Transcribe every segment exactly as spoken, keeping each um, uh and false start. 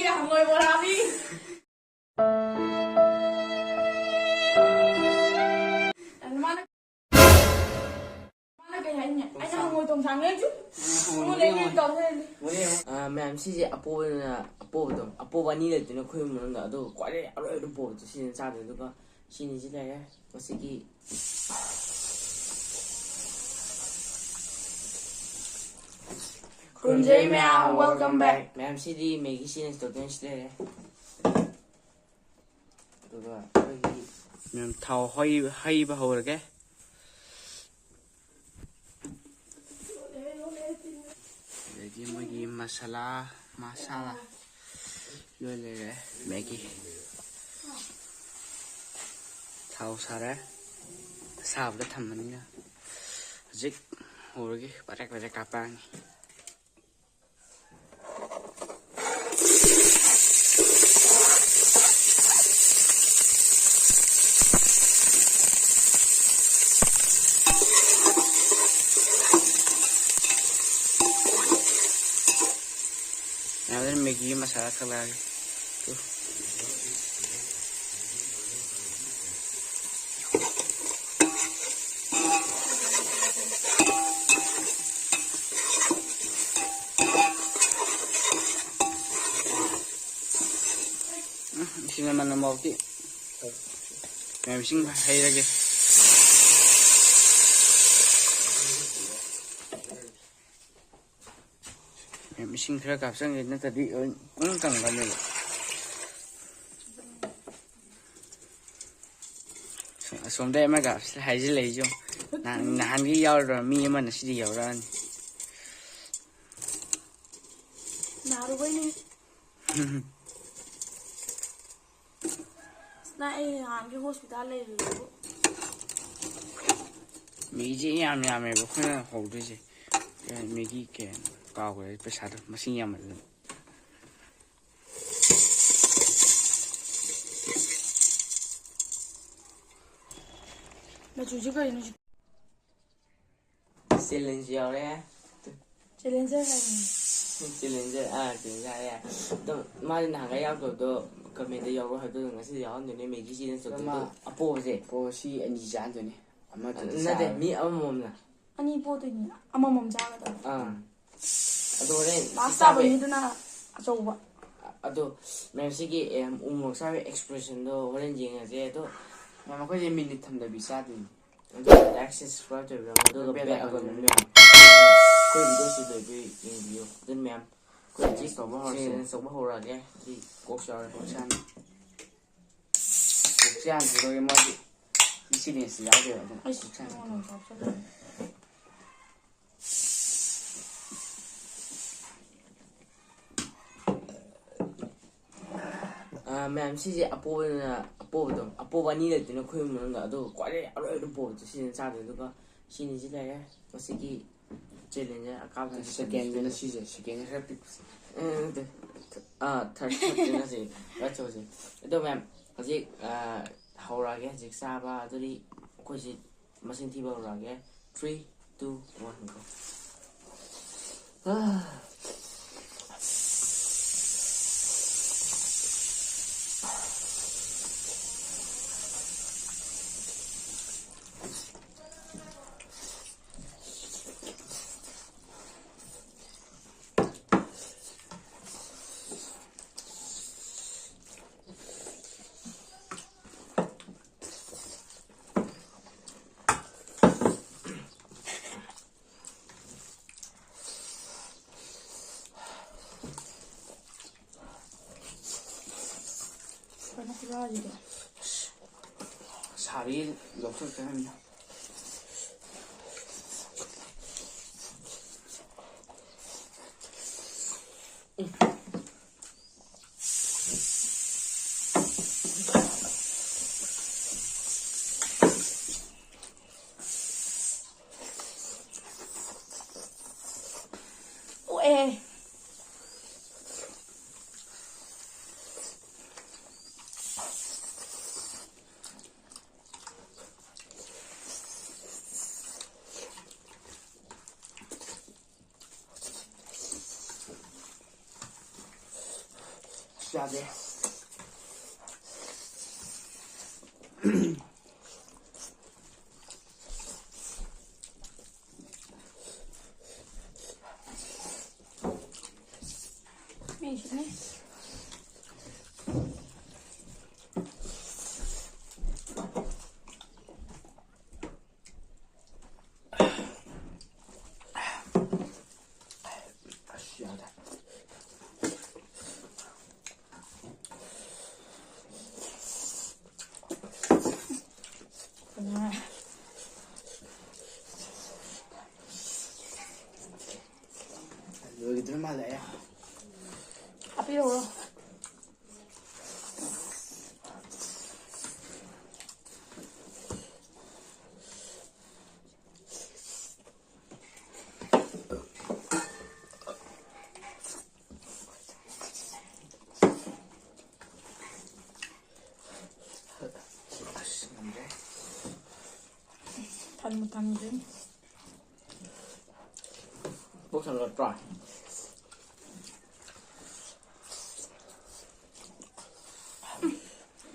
ꯍꯪꯉꯣꯏ ꯕꯣꯔꯥꯅꯤ꯫ ꯃꯥꯅ, ꯃꯥꯅ ꯀꯩ ꯍꯥꯏꯅꯤ? ꯑꯩꯅ ꯍꯪꯉꯣꯏ ꯊꯣꯡ ꯁꯥꯡꯉꯦ ꯑꯩꯁꯨ꯫ ꯃꯉꯣꯟꯗ ꯑꯩꯅ ꯇꯧ ꯂꯩꯔꯅꯤ꯫ ꯑ, ꯃꯌꯥꯝ, ꯁꯤꯁꯦ ꯑꯄꯣꯕꯅ, ꯑꯄꯣꯕꯗꯣ, ꯑꯄꯣꯕ ꯑꯅꯤ ꯂꯩꯗꯣꯏꯅꯦ ꯑꯩꯈꯣꯏ ꯏꯃꯨꯡ ꯃꯅꯨꯡꯗ꯫ ꯑꯗꯣ ꯈ꯭ꯋꯥꯏꯗꯩ ꯑꯔꯣꯏꯕ ꯄꯣꯕꯗꯣ ꯁꯤꯅ ꯆꯥꯗꯣꯏꯅꯦ꯫ ꯑꯗꯨꯒ ꯁꯤꯅꯤꯁꯤ ꯂꯩꯔꯦ꯫ ꯃꯁꯤꯒꯤ ꯈꯨꯔꯨꯝꯖꯔꯤ ꯃꯌꯥꯝ, welcome back꯫ ꯃꯌꯥꯝ, ꯁꯤꯗꯤ ꯃꯦꯒꯤ ꯁꯤꯅ ꯇꯧꯗꯣꯏꯅꯤ꯫ ꯁꯤ ꯂꯩꯔꯦ꯫ ꯑꯗꯨꯒ ꯑꯩꯈꯣꯏꯒꯤ ꯃꯌꯥꯝ ꯊꯥꯎ ꯍꯩ-, ꯍꯩꯕ ꯍꯧꯔꯒꯦ꯫ ꯑꯗꯒꯤ ꯃꯣꯏꯒꯤ ꯃꯁꯥꯂꯥ, ꯃꯁꯥꯂꯥ ꯂꯣꯏ ꯂꯩꯔꯦ꯫ ꯃꯦꯒꯤ ꯊꯥꯎ ꯁꯥꯔꯦ, ꯑꯁꯥꯕꯗ ꯊꯝꯕꯅꯤꯅ꯫ ꯍꯧꯖꯤꯛ ꯍꯧꯔꯒꯦ, ꯄꯗ꯭ꯔꯦꯛ ꯄꯗ꯭ꯔꯦꯛ ꯀꯥꯞꯄꯛꯑꯅꯤ꯫ ꯌꯥꯗ꯭ꯔꯦ, ꯃꯦꯒꯤ ꯃꯁꯥꯂꯥ ꯊꯥꯛꯂꯛꯑꯒꯦ꯫ ꯇꯨ꯫ ꯎꯝ, ꯏꯁꯤꯡ ꯑꯃꯅ ꯃꯣꯔꯣꯛꯇꯤ꯫ ꯃꯌꯥꯝ ꯏꯁꯤꯡ ꯍꯩꯔꯒꯦ꯫ ꯃꯌꯥꯝ ꯏꯁꯤꯡ ꯈꯔ ꯀꯥꯞꯆꯟꯒꯦ, ꯅꯠꯇ꯭ꯔꯗꯤ ꯂꯣꯏ ꯄꯨꯡꯀꯪ ꯀꯪꯒꯅꯦꯕ꯫ ꯑꯁꯣꯝꯗꯩ ꯑꯃꯒ ꯍꯥꯏꯖꯤꯜꯂꯛꯏꯁꯦ ꯌꯦꯡꯉꯨ꯫ ꯅꯍꯥꯟ, ꯅꯍꯥꯟꯒꯤ ꯌꯥꯎꯔꯕ ꯃꯤ ꯑꯃꯅ ꯁꯤꯗꯤ ꯌꯧꯔꯛꯑꯅꯤ꯫ ꯅꯥꯔꯨꯕꯩꯅꯦ꯫ ꯑꯁ, ꯅꯪ ꯑꯩ ꯅꯍꯥꯟꯒꯤ ꯍꯣꯁꯄꯤꯇꯥꯜ ꯂꯩꯔꯨꯕꯕꯨ꯫ ꯃꯤꯁꯦ ꯌꯥꯝ ꯌꯥꯝꯃꯦꯕ ꯑꯩꯈꯣꯏꯅ ꯍꯧꯗꯣꯏꯁꯦ꯫ ꯀꯩ ꯃꯤꯒꯤ ꯀꯩ ꯀꯥꯎꯈ꯭ꯔꯦ ꯄꯩꯁꯥꯗꯣ, ꯃꯁꯤꯡ ꯌꯥꯝꯃꯟꯗꯅ꯫ ꯃꯆꯨꯁꯦ ꯀꯩꯅꯣ ꯁꯤ? ꯆꯦꯂꯦꯟꯖ ꯌꯥꯎꯔꯦ꯫ ꯆꯦꯂꯦꯟꯖꯔ ꯍꯥꯏꯕꯅꯤ꯫ ꯆꯦꯂꯦꯟꯖꯔ, ꯑꯥ, ꯆꯦꯂꯦꯟꯖꯔ ꯍꯥꯏꯔꯦ꯫ ꯑꯗꯨꯝ ꯃꯥꯗꯤ ꯅꯍꯥꯟꯒꯩ ꯌꯥꯎꯗꯕꯗꯣ, ꯀꯃꯦꯟꯗ ꯌꯥꯎꯔꯣ ꯍꯥꯏꯕꯗꯣ ꯉꯁꯤꯗꯤ ꯌꯥꯎꯍꯟꯗꯣꯏꯅꯦ, ꯃꯦꯒꯤ ꯆꯦꯂꯦꯟꯖ ꯇꯧꯗꯣꯏꯗꯣ꯫ ꯑꯃ ꯑꯄꯣꯕꯁꯦ꯫ ꯑꯄꯣꯕ ꯁꯤ ꯑꯅꯤ ꯆꯥꯍꯟꯗꯣꯏꯅꯦ꯫ ꯑꯃꯗꯨꯗꯤ ꯅꯠꯇꯦ, ꯆꯥꯔꯣꯏ꯫ ꯃꯤ ꯑꯃꯃꯝꯅ꯫ ꯑꯅꯤ ꯄꯣꯗꯣꯏꯅꯤ, ꯑꯃꯃꯝ ꯆꯥꯒꯗꯕ꯫ ꯑꯥ꯫ ꯑꯗꯣ ꯍꯣꯔꯦꯟ ꯂꯥꯁ ꯆꯥꯕ ꯆꯥꯕ ꯃꯤꯗꯨꯅ ꯑꯆꯧꯕ꯫ ꯑꯗꯣ ꯃꯌꯥꯝꯁꯤꯒꯤ, ꯑꯦ, ꯎ ꯃꯣꯔꯣꯛ ꯆꯥꯕꯒꯤ ꯑꯦꯛꯁꯄ꯭ꯔꯦꯁꯟꯗꯣ ꯍꯣꯔꯦꯟ ꯌꯦꯡꯉꯁꯦ꯫ ꯑꯗꯣ ꯃꯌꯥꯝ, ꯑꯩꯈꯣꯏꯁꯦ ꯃꯤꯅꯤꯠ ꯊꯝꯗꯕꯤ ꯆꯥꯗꯣꯏꯅꯤ꯫ ꯑꯗꯨꯒ like, subscribe ꯇꯧꯕꯤꯔꯝꯃꯣ꯫ ꯑꯗꯨꯒ bell bell icon icon ꯅꯝꯕꯤꯔꯝꯃꯣ꯫ ꯑꯩꯈꯣꯏ ꯚꯤꯗꯤꯑꯣꯁꯤ ꯂꯣꯏꯕ ꯌꯦꯡꯕꯤꯌꯨ꯫ ꯑꯗꯨꯅ ꯃꯌꯥꯝ, ꯑꯩꯈꯣꯏ challenge ꯍꯧꯖꯤꯛ ꯇꯧꯕ ꯍꯧꯔꯁꯦ꯫ Challenge ꯇꯧꯕ ꯍꯧꯔꯛꯑꯒꯦ꯫ ꯁꯤ ꯀꯣꯛ ꯆꯥꯎꯔꯦ꯫ ꯀꯣꯛ ꯆꯥꯅ꯫ ꯀꯣꯛ ꯆꯥꯅ ꯊꯤꯗꯣꯛꯑꯦ ꯃꯥꯗꯤ꯫ ꯃꯤ challenge ꯌꯥꯎꯗꯦꯕ ꯑꯗꯨꯅ꯫ ꯑꯩꯁ, ꯀꯣꯛ ꯆꯥꯅ ꯃꯉꯣꯟꯗ ꯊꯤꯗꯣꯛꯑꯦ꯫ ꯆꯥꯎꯁꯜꯂꯦ꯫ ꯑꯥ, ꯃꯌꯥꯝ, ꯁꯤꯁꯦ ꯑꯄꯣꯕꯅ, ꯑꯄꯣꯕꯗꯣ, ꯑꯄꯣꯕ ꯑꯅꯤ ꯂꯩꯗꯣꯏꯅꯦ ꯑꯩꯈꯣꯏ ꯏꯃꯨꯡ ꯃꯅꯨꯡꯗ, ꯑꯗꯨꯒ ꯈ꯭ꯋꯥꯏꯗꯒꯤ ꯑꯔꯣꯏꯕꯗ ꯄꯣꯕꯗꯣ ꯁꯤꯅ ꯆꯥꯗꯣꯏꯅꯦ꯫ ꯑꯗꯨꯒ ꯁꯤꯅꯤꯁꯤ ꯂꯩꯔꯦ ꯉꯁꯤꯒꯤ challenge ꯑꯀꯥꯕ꯫ Second ꯗꯨꯅ ꯁꯤꯁꯦ, second ꯈꯔ ꯄꯤꯛꯄꯁꯦ꯫ ꯑꯦ, ꯅꯠꯇꯦ꯫ ꯑꯥ, third, third ꯇꯨꯅ ꯁꯤ ꯈꯔ ꯆꯧꯁꯦ꯫ ꯑꯗꯣ ꯃꯌꯥꯝ, ꯍꯧꯖꯤꯛ, ꯑꯥ, ꯍꯧꯔꯛꯑꯒꯦ ꯍꯧꯖꯤꯛ ꯆꯥꯕ꯫ ꯑꯗꯨꯗꯤ ꯑꯩꯈꯣꯏꯁꯤ ꯃꯁꯤꯡ ꯊꯤꯕ ꯍꯧꯔꯛꯑꯒꯦ꯫ Three, two, one, go. ꯀꯩꯅꯣ ꯈꯨꯔꯥꯁꯤꯗꯤ꯫ ꯁꯥꯕꯤ ꯂꯧꯊꯣꯛꯇ꯭ꯔꯕꯅꯤꯅ꯫ ꯑꯣꯛꯑꯦ꯫ ꯌꯥꯗꯦ꯫ ꯃꯤꯁꯤꯅꯦ꯫ ꯑꯁ, ꯌꯥꯗ꯭ꯔꯦ꯫ ꯂꯣꯏꯒꯤꯗ꯭ꯔ ꯃꯥꯜꯂꯦ꯫ ꯍꯥꯞꯄꯤꯔꯛꯎꯔꯣ? ꯑꯁ, ꯉꯝꯗ꯭ꯔꯦ꯫ ꯊꯟꯕꯨ ꯊꯟꯗ꯭ꯔꯦꯅꯦ꯫ ꯄꯨꯛ ꯊꯟꯒꯠꯇ꯭ꯔꯣ?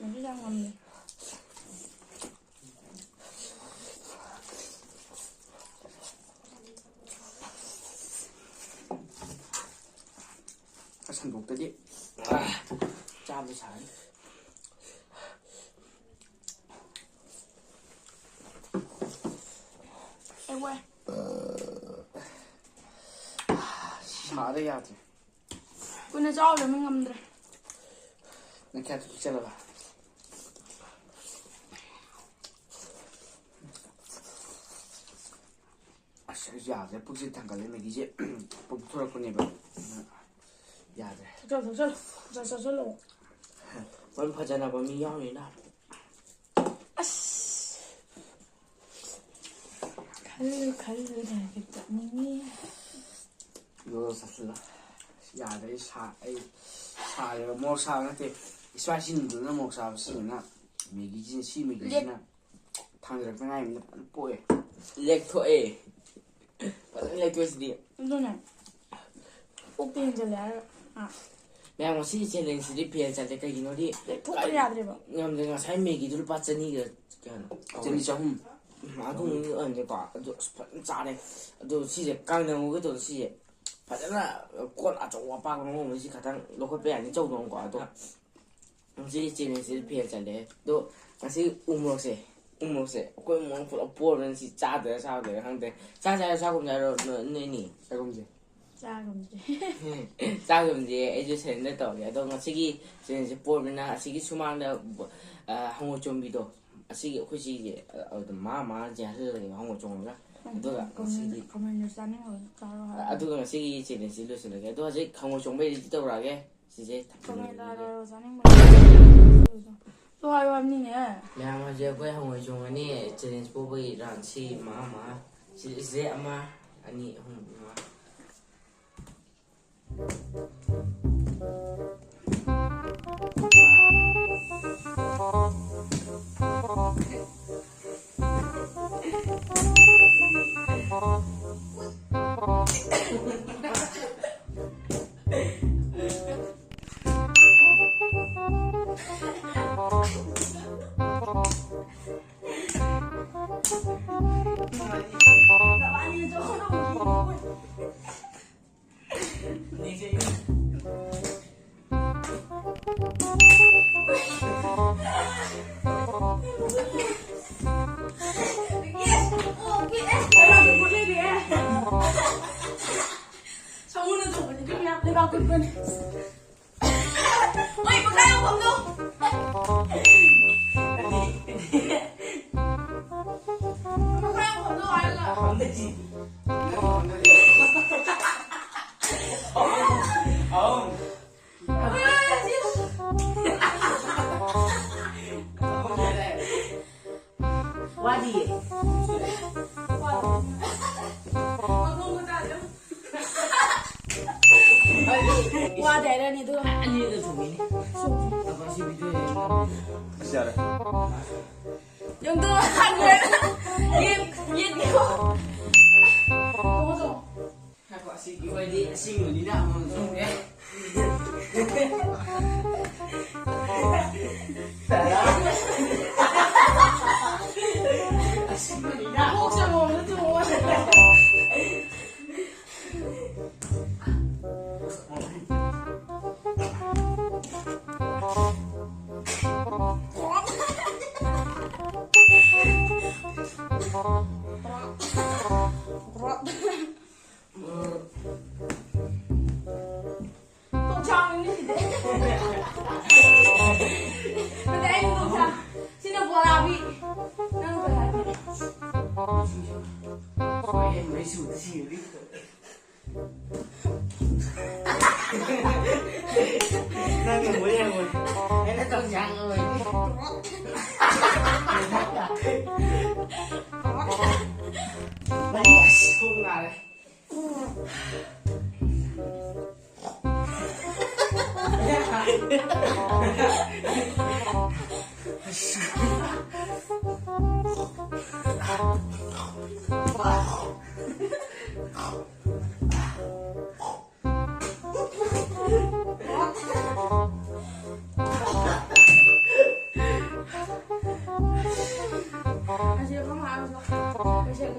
ꯎꯝ, ꯌꯥꯝ ꯉꯝꯃꯦ꯫ ꯈꯔ ꯁꯟꯗꯣꯛꯇꯗꯤ, ꯑꯥ, ꯆꯥꯕ ꯁꯥꯔꯅꯤ꯫ ꯑꯦ, ꯋꯥꯏ꯫ ꯁꯥꯔꯦ, ꯌꯥꯗ꯭ꯔꯦ꯫ ꯀꯨꯏꯅ ꯆꯥꯎꯗ꯭ꯔꯃꯤ ꯉꯝꯗ꯭ꯔꯦ꯫ ꯅꯪ ꯀꯌꯥ ꯄꯤꯛꯆꯔꯕ? ꯑꯁ, ꯑꯩꯁꯨ ꯌꯥꯗ꯭ꯔꯦ꯫ ꯄꯨꯛꯁꯦ ꯊꯟꯒꯠꯂꯦ꯫ ꯃꯦꯒꯤꯁꯦ ꯄꯨꯛ ꯊꯣꯔꯛꯄꯅꯦꯕ꯫ ꯑꯗꯨꯅ ꯌꯥꯗ꯭ꯔꯦ꯫ ꯊꯛꯆꯜꯂꯨ, ꯊꯛꯆꯜꯂꯨ꯫ ꯆꯥ-, ꯆꯥꯁꯜꯂꯣ꯫ ꯃꯔꯝ ꯐꯖꯅꯕ ꯃꯤ ꯌꯥꯎꯔꯤꯅ꯫ ꯑꯁ꯫ ꯈꯜꯂꯨ ꯈꯜꯂꯨꯔꯒ ꯀꯞꯅꯤꯡꯉꯤ꯫ ꯂꯣ ꯆꯠꯁꯤꯜꯂꯣ꯫ ꯌꯥꯗ꯭ꯔꯦ, ꯑꯩ ꯁꯥ-, ꯑꯩ ꯁꯥꯔꯦꯕ꯫ ꯃꯣꯔꯣꯛ ꯁꯥꯕ ꯅꯠꯇꯦ, spicy noodle ꯅ ꯃꯣꯔꯣꯛ ꯁꯥꯕ꯫ ꯁꯤꯁꯤꯅ ꯃꯦꯒꯤꯁꯤꯅ, ꯁꯤ ꯃꯦꯒꯤꯁꯤꯅ ꯊꯥꯡꯖꯔꯛꯇ ꯉꯥꯏꯔꯤꯕꯅꯤꯅ ꯐꯖꯅ ꯄꯣꯛꯑꯦ꯫ ꯂꯦꯛꯊꯣꯛꯑꯦ꯫ ꯐꯖꯅ ꯂꯦꯛꯊꯣꯛꯑꯦ ꯁꯤꯗꯤ꯫ ꯑꯗꯨꯅꯦ꯫ ꯄꯨꯛꯇꯤ ꯍꯦꯟꯖꯜꯂꯦ ꯍꯥꯏꯔꯒ꯫ ꯑꯥ꯫ ꯃꯌꯥꯝ, ꯉꯁꯤꯒꯤ ꯆꯦꯂꯦꯟꯖꯁꯤꯗꯤ ꯐꯦꯜ ꯆꯠꯂꯦ꯫ ꯀꯩꯒꯤꯅꯣꯗꯤ ꯂꯦꯞꯊꯣꯛꯄ ꯀꯔꯤ ꯌꯥꯗ꯭ꯔꯦꯕ꯫ ꯉꯝꯗꯦ꯫ ꯉꯁꯥꯏ ꯃꯦꯒꯤꯗꯨ ꯂꯨꯄꯥ ꯆꯅꯤꯒ ꯀꯌꯥꯅꯣ? ꯆꯅꯤ ꯆꯍꯨꯝ꯫ ꯑꯗꯨ ꯑꯣꯏꯔꯗꯤꯀꯣ, ꯑꯗꯨ ꯑꯁ ꯐꯖꯅ ꯆꯥꯔꯦ꯫ ꯑꯗꯣ ꯁꯤꯁꯦ ꯀꯥꯡꯅ ꯉꯧꯒꯦ ꯇꯧꯕꯗꯣ, ꯁꯤꯁꯦ ꯐꯖꯅ ꯀꯣꯜ ꯑꯆꯧꯕ ꯑꯄꯥꯛꯄ ꯑꯃ ꯂꯩꯔꯝꯕꯅꯤ꯫ ꯁꯤ ꯈꯇꯪ ꯂꯧꯈꯠꯄ ꯌꯥꯅꯤ꯫ ꯆꯧꯗꯧꯅꯀꯣ꯫ ꯑꯗꯣ ꯉꯁꯤꯒꯤ ꯆꯦꯂꯦꯟꯖꯁꯤꯗꯤ ꯐꯦꯜ ꯆꯠꯂꯦ꯫ ꯑꯗꯣ ꯉꯁꯤ ꯎꯃꯣꯔꯣꯛꯁꯦ, ꯎꯃꯣꯔꯣꯛꯁꯦ ꯑꯩꯈꯣꯏ ꯏꯃꯨꯡ ꯄꯨꯂꯞ ꯄꯣꯔꯕꯅꯤꯅ ꯁꯤ ꯆꯥꯗꯣꯏꯔꯥ ꯆꯥꯔꯣꯏꯗꯣꯏꯔꯥ ꯈꯪꯗꯦ꯫ ꯆꯥ ꯆꯥꯔ ꯆꯥꯒꯨꯝꯁꯦ ꯍꯥꯏꯔꯣ, ꯅꯣꯏ, ꯅꯣꯏꯅꯤ? ꯆꯥꯒꯨꯝꯁꯦ꯫ ꯆꯥꯒꯨꯝꯁꯦ꯫ ꯆꯥꯒꯨꯝꯁꯦ꯫ ꯑꯩꯁꯨ ꯁꯔꯦꯟꯗꯔ ꯇꯧꯔꯒꯦ꯫ ꯑꯗꯣ ꯉꯁꯤꯒꯤ ꯆꯦꯂꯦꯟꯖꯁꯦ ꯄꯣꯔꯕꯅꯤꯅ ꯑꯁꯤꯒꯤ ꯁꯨꯃꯥꯡꯗ ꯕ-, ꯑ, ꯍꯪꯉꯣꯏ ꯆꯣꯡꯕꯤꯗꯣ, ꯑꯁꯤꯒꯤ ꯑꯩꯈꯣꯏ ꯁꯤꯒꯤ, ꯑ, ꯑꯗꯨꯝ ꯃꯥ ꯃꯥ ꯌꯥꯜꯍꯜꯂꯒꯦꯕ ꯍꯪꯉꯣꯏ ꯆꯣꯡꯉꯒ꯫ ꯑꯗꯨꯒ ꯉꯁꯤꯗꯤ, ꯀꯃꯦꯟꯗ ꯆꯥꯅꯤꯡꯉꯒ ꯆꯥꯔꯣ ꯍꯥꯏꯕ꯫ ꯑꯗꯨꯒ ꯉꯁꯤꯒꯤ ꯆꯦꯂꯦꯟꯖꯁꯤ ꯂꯣꯏꯁꯤꯜꯂꯒꯦ꯫ ꯑꯗꯣ ꯍꯧꯖꯤꯛ ꯍꯪꯉꯣꯏ ꯆꯣꯡꯕꯩ ꯔꯦꯗꯤ ꯇꯧꯔꯛꯑꯒꯦ꯫ ꯁꯤꯁꯦ ꯊꯝꯖꯤꯜꯂꯒꯦ꯫ ꯀꯃꯦꯟꯗ ꯍꯥꯏꯔꯣ, ꯆꯥꯅꯤꯡꯕ꯫ ꯑꯗꯨ ꯍꯥꯏꯌꯣ ꯍꯥꯏꯕꯅꯤꯅꯦ꯫ ꯃꯌꯥꯝ, ꯍꯧꯖꯤꯛ ꯑꯩꯈꯣꯏ ꯍꯪꯉꯣꯏ ꯆꯣꯡꯒꯅꯤ꯫ ꯆꯦꯂꯦꯟꯖ ꯄꯣꯕꯒꯤ ꯔꯥꯎꯟ ꯁꯤ ꯃꯉꯥ ꯃꯉꯥ꯫ ꯁꯤ, ꯁꯤꯁꯦ ꯑꯃ, ꯑꯅꯤ, ꯑꯍꯨꯝ, ꯃꯉꯥ꯫ ꯁꯃꯨꯅ ꯇꯧꯕꯅꯤ, ꯏꯕꯦꯝꯃ, ꯂꯩꯕꯥꯛ ꯀꯨꯠꯄꯅꯤ꯫ ꯍꯣꯏ, ꯃꯈꯥ ꯌꯧꯐꯝꯗꯣ꯫ ꯃꯈꯥ ꯌꯧꯐꯝꯗꯣ ꯍꯥꯏꯔꯒ꯫ ꯑꯍꯨꯝ꯫ ꯍꯣꯏ, ꯍꯣꯏ, ꯍꯣꯏ, ꯁꯤ꯫ ꯋꯥꯠꯂꯤꯌꯦ꯫ ꯋꯥꯗꯦ ꯍꯥꯏꯔꯅꯤ ꯑꯗꯨꯒ꯫ ꯑꯅꯤꯗ ꯊꯣꯡꯉꯤꯅꯦ꯫ ꯑꯗꯣ ꯁꯤ ꯚꯤꯗꯤꯑꯣ ꯌꯦꯡꯉꯒ ꯑꯁ, ꯌꯥꯔꯦ꯫ ꯌꯦꯡꯗꯣ ꯍꯟꯈ꯭ꯔꯦ꯫ ꯌꯦꯡ-, ꯌꯦꯡꯕꯤꯌꯣ꯫ ꯉꯥꯏꯈꯣ, ꯑꯁꯤꯒꯤ ꯑꯣꯏꯔꯗꯤ ꯑꯁꯤꯡꯕꯅꯤꯅ ꯑꯃꯃꯝ ꯊꯣꯡꯒꯦ꯫ ꯀꯣꯛꯁꯦ ꯃꯑꯣꯡꯗ ꯆꯨꯝꯃꯣ꯫ ꯇꯣꯡꯁꯥꯡꯅꯤ ꯁꯤꯗꯤ꯫ ꯅꯠꯇꯦ, ꯑꯩ ꯇꯣꯡꯁꯥꯡ꯫ ꯁꯤꯅ ꯕꯣꯔꯥꯕꯤ꯫ ꯅꯪ ꯀꯩ ꯍꯥꯏꯒꯦ? ꯁꯣꯏꯔꯦ, ꯃꯔꯤ ꯁꯨꯕꯗ ꯁꯤꯔꯗꯤ꯫ ꯅꯪ ꯃꯣꯏ ꯌꯥꯝ ꯃꯣꯏ꯫ ꯑꯩꯅ ꯇꯧꯁꯥꯡ ꯑꯣꯏꯔꯗꯤ꯫ ꯃꯔꯤ ꯑꯁ ꯀꯣꯛ ꯅꯥꯔꯦ꯫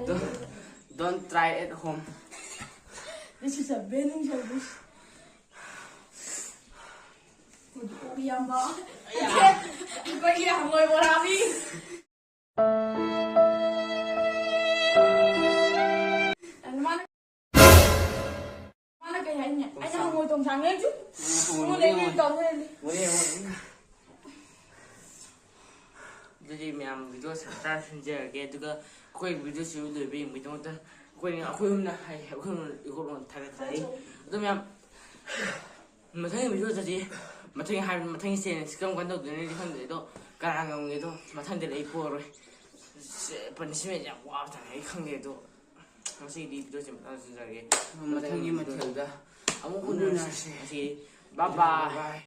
Don't, don't try at home. This is a burning service. ꯏꯌꯥꯝꯕ꯫ ꯑꯩꯈꯣꯏꯒꯤ ꯍꯪꯉꯣꯏ ꯕꯣꯔꯥꯅꯤ꯫ ꯑꯗꯨ ꯃꯥꯅ, ꯃꯥꯅ ꯀꯩ ꯍꯥꯏꯅꯤ? ꯑꯩꯅ ꯍꯪꯉꯣꯏ ꯇꯣꯡꯁꯥꯡ ꯂꯩꯔꯁꯨ ꯃꯉꯣꯟꯗ ꯑꯩꯅ ꯇꯧ ꯂꯩꯔꯅꯤ꯫ ꯑꯗꯨꯗꯤ ꯃꯌꯥꯝ video ꯁꯥꯡꯇꯥ ꯁꯤꯟꯖꯔꯒꯦ꯫ ꯑꯗꯨꯒ ꯑꯩꯈꯣꯏ videoꯁꯤ ꯂꯣꯏꯕ ꯌꯦꯡꯕꯒꯤꯗꯃꯛꯇ ꯑꯩꯈꯣꯏ, ꯑꯩꯈꯣꯏ ꯑꯍꯨꯝꯅ ꯍꯥꯏ, ꯑꯩꯈꯣꯏ ꯑꯍꯨꯝꯅ ꯏꯍꯧꯔꯣꯟ ꯊꯥꯒꯠꯆꯔꯤ꯫ ꯑꯗꯣ ꯃꯌꯥꯝ, ꯃꯊꯪꯒꯤ video ꯆꯠꯁꯤ꯫ ꯃꯊꯪꯒꯤ ꯍꯥꯏꯕ, ꯃꯊꯪꯒꯤ challenge ꯀꯔꯝ ꯀꯥꯟꯗ ꯇꯧꯗꯣꯏꯅꯣꯗꯤ ꯈꯪꯗꯦ꯫ ꯑꯗꯣ ꯀꯅꯥ ꯉꯝꯒꯦꯗꯣ ꯃꯊꯪꯗꯗꯤ ꯑꯩ ꯄꯣꯔꯔꯣꯏ꯫ ꯁꯦ, punishment ꯌꯥꯝ ꯋꯥꯕ ꯊꯕꯛꯅꯤ, ꯑꯩ ꯈꯪꯗꯦ꯫ ꯑꯗꯣ ꯉꯁꯤꯒꯤꯗꯤ videoꯁꯤ ꯃꯇꯥꯡ ꯁꯤꯟꯖꯔꯒꯦ꯫ ꯃꯊꯪꯒꯤ ꯃꯊꯦꯜꯗ ꯑꯃꯨꯛ ꯎꯅꯔꯁꯤ꯫ ꯎꯅꯔꯁꯤ꯫ ꯉꯁꯤꯒꯤꯗꯤ bye bye꯫ Bye bye꯫